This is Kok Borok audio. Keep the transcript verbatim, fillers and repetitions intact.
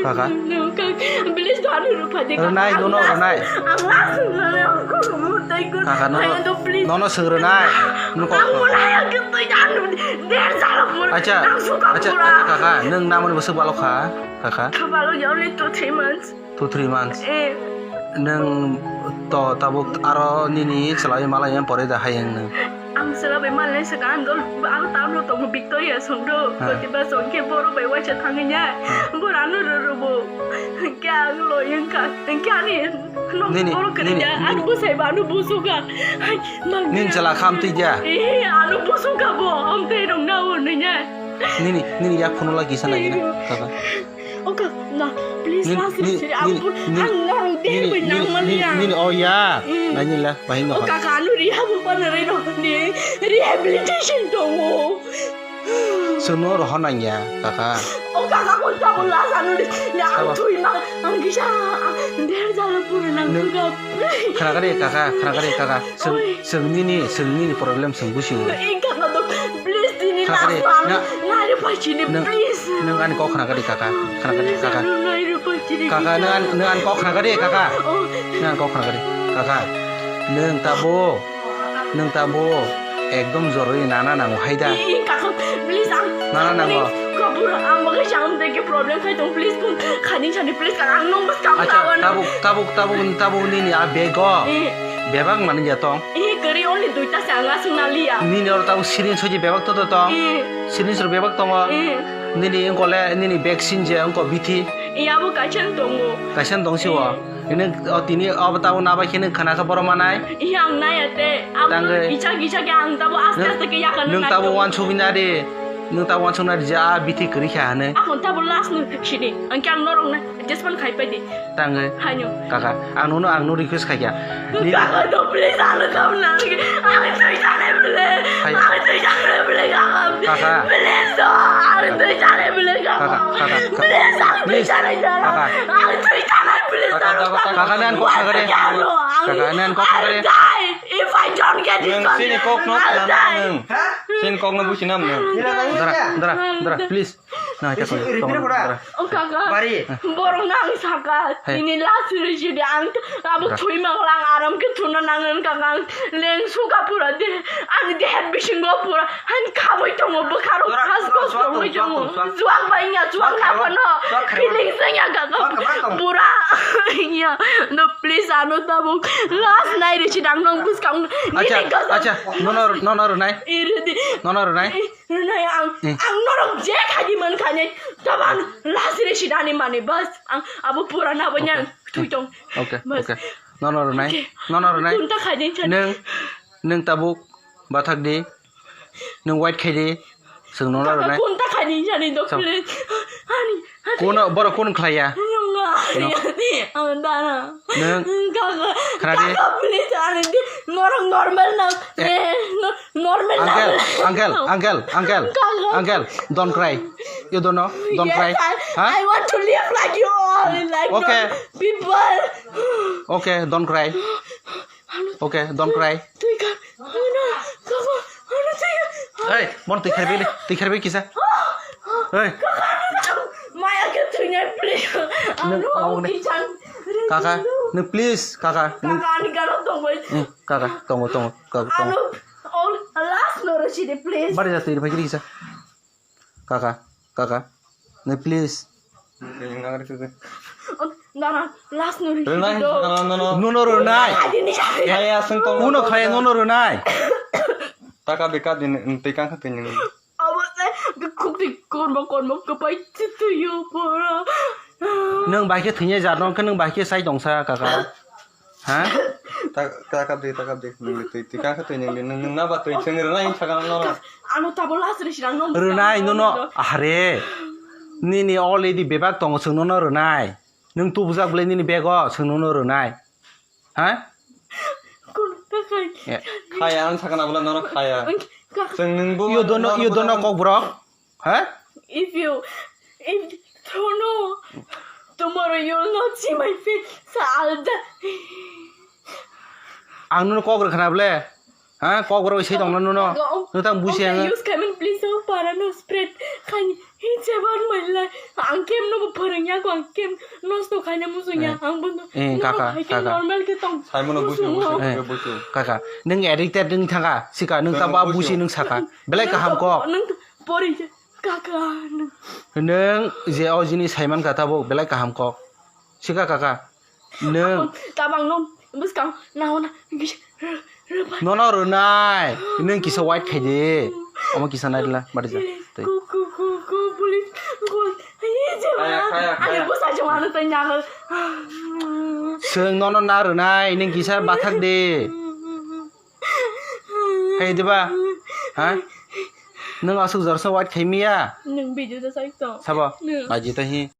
Kaka. No, kaka. Please, don't look at the Rwnai, kaka. Nono rwnai. Ang last rwnai, ang kok mutai ko. Kaka, nono, Ayang to, please. Nono swng rwnai. Nono kok. Ang mulai ang kito yan. Der jalo pura. Acha, Ang suka acha, pura. Acha, kaka, nwng namoni bwswk balok kha, kaka? Kabalo ya only two, three months. Two, three months. Eh. Nwng to tabuk aro nini chwlai malai yang pore da hayang nwng. Ang chwla bai malnai swkang ang dol, ang town o tongo Victoria song do. Ha. Koti ba song khe borok bai waisa thangwi ya. Ha. Bor ano rwrwbo. Khe ang loi wngkha. Khe ani nok Nini, borok kwrwi nini, ya. Ani nini. Bwsai ba ano busuka. Hai, mang Nini ya. Chwla kham twi ya. Eh, ano busuka bo. Amtwi rong na o nanya. Nini, nini yak phone la kisa na gina. Kaka. Oka, na, please, Nini, last nini, siri, nini, ampun, nini, ang norok deh nini, bai nini, nang mani nini, ya. Nini, oh ya. Hmm. Nani la. Bahino Oh, ha. Kaka, anu rehab pa na reno ni rehabilitation tongo. Sono roho nangya, kaka. Oh, kaka, ko ta bola sanu ni, ya, Sabo. Ang thui ma, ang kisa, der jalo pura nang Nung- suga. Khana kare, kaka, khana kare, kaka. Seng, Oi. Seng nini, seng nini problem seng busi. Eh, kaka to, please, tini Khana kare, last one. Na- Ngai re pa chini, Nung, please. Nung ani kok khana kare, kaka. Khana kare, Please, kaka. Anu, ngai re pa chini, Kaka, kisa. Nung an, nung an kok khana kare, kaka. Oh. Nung an kok khana kare, kaka. Nung tabo. Nwng tabuk ekdom joroi nana nango hai da? Ee, kaka, please, ang, Nana ang nango. Please, kabur, ang bagwi chang tei ke problem khai tong, please, kung khaning sani, please, kaka, ang nung bwskang Acha, lawan. Tabuk, tabuk, tabuk, tabuk nini a bego. Ee. Bebak mani ya tong? Ee, kari only duita se ang aswk na liya. Nini oro tabuk syringe soji bebak to to tong? Ee. Syringe ro bebak tongo? Ee. Nini wngkole, nini vaccine je wngko bithi? Ee, abo kaisa tongo. Kaisa tong si o? Ee. Ini, o, tini, o, tabo nabai khe nung khana khe boro manai. Iya, ang naya te. Abo Tangwi. Gisa, gisa khe ang tabo aste, Nung, aste khe yakha nung nung tabo naikhe. Wansugwi nadi. Nung tabo wansugwi nadi je, ah, bithi kwrwi kha hwnwi. Akon tabo last no sini. Ang khe ang norok na adjustment khai pai di. Tangwi. Haino. Kaka, ang nono, ang no request khai kha. Ni- Kaka, to please, ang no kam nang. Ang twi jane bele. Hai. Ang twi jane bele, kaka. Kaka. Please, to, ang twi jane bele, kaka. Kaka, kaka, kaka. Please, ang twi Please. Jane jana. Kaka. Ang twi jane, please, Kaka, ang kaka, kaka, nan kok kaka de. Kaka, nan kok kaka de. I'll die if I don't get this Nung sini contract. Kok no I'll khna die. Nung. Sini kok no busi nam nung. Dara, dara, dara, please. Na, Isi, kaka, iri, tong, iri, dara. Oh, kaka. Bari. Borok nang saka. Hai. Ini last siri sidi ang abo Kaka. Thui manglang aram ke thuna nangan kaka. Leng suka pura de. Ani dehet bisingo pura. Han khaboi tongo bwkharo Suak, khas suak, khos suak, tongoi suak, tongo. Suak. Suak bai nya suak Suak na kharo. Phano. Suak kharo. Feeling sengya kaka. Suak kharo tong. Pura. Ya. No please ano tabuk. Last night ri sidang nong buskang. Acha, Ini kaka. Acha. Nono, nono rwnai. Iri di. Nono rwnai. Rwnai ang, Hmm. Ang norok je khaidi man khani, taban last re sidani mani bas, ang abo pura na banya Okay. Thui tong. Okay, Bas. Okay. Nono rwnai. Okay. Nono rwnai. Kunta khaidi chan. Nung, nung tabuk bathak di. Nung white khaidi. Sung nono Kaka rwnai. Kunta khaidi chani dok Sam- please. Ani, ani. Kuno, boro kun khlaiya? Nunga. No. Ani, ang dana. Nung. Kaka, Khnadi. Kaka, please, ani di, norok normal na. Eh. Eh, no, Normal Uncle, na. Uncle, uncle, uncle, Uncle. Uncle, don't cry. You don't know? Don't Yes, cry. I, Huh? I want to live like you all, like Okay. Normal people. Okay, don't cry. Okay, don't cry. Tui ka, ano, kaka, ano, tui ka. Hey, mon tui kharbi ni, tui kharbi kisa. Hey. Maya ke tui nai, please. Nung, Ano, awak ni. Kisan. Kaka, nung please, kaka. Nung Kaka, ani galo tong, boy. Hmm, kaka, tongo, tongo, kaka, tongo. Ano, All last no rw sidi, please. Bari jatwi rw phaikhe rikisa. Kaka, kaka. Nai, please. Nana, last no rw sidi do. No, no, no, no. Nono rwnai. Adi ni sadi. Khaya aswng tong. Uno khaya nono rwnai. Taka beka din, twi kang kha twi ning. Abo se khuk twi kormo kormo kwpai twi yo pora. Nwng bai khe thwinai jat no khe nwng bai khe sai tongsa kaka. Ha? Ta, ta kap de, ta kap de. Nung de twi, twi ka kha twi nung de, nung, nung na ba twi, chwng rwnai sakha no. Ano tabo last re sirang no. Rwnai no no, ahare. Nini already bebak tongo, chwng no no rwnai. Nung tubujak bwlai nini bego, chwng no no rwnai. Ha? Kun ta khai. Ya. Khaya, ang sakha na bwla no no khaya. Kaka. Chwng nung bo You don't know, no you don't know no. Kokborok? Ha? If you, if, don't know, tomorrow you will not see my face, so I'll die. Ang nono kok rwkha na bwle? Ha? Kok rwui se tongna nono? Go. Nwtang busi Okay, ang. Use comment, please, so para no spread. Khai. Iche ban mailai, ang kem no bo phwrwngya ko, ang kem nosto khaina musungya, eh, ang bono. Eh, kaka, kaka. Normal ke tong. Saimono busi, busi, eh, busi. Kaka, nung addicted nung thangka, sika nung taba busi nung saka. Belai kaham kok. Nung pori je, kaka, nung. Nung je o jini saiman kha tabuk, belai kaham kok. Sika kaka. Nung. Tabang nung, bwskang, nahona, nono rwnai. Nung kisa wait khai di. Omo kisa nai rwla, bari ja. Tei. Ku, ku, ku, ku, police, ku. Aye, je kaya, ma. Kaya, aye, kaya. Bwsa jong ano tei nyago. Chwng nono na rwnai, nung kisa bathak di. Hai diba? Ha? Nung asuk jorsa wait khai miya? Nung video da sai to. Sabo? Nung. Baji ta hi.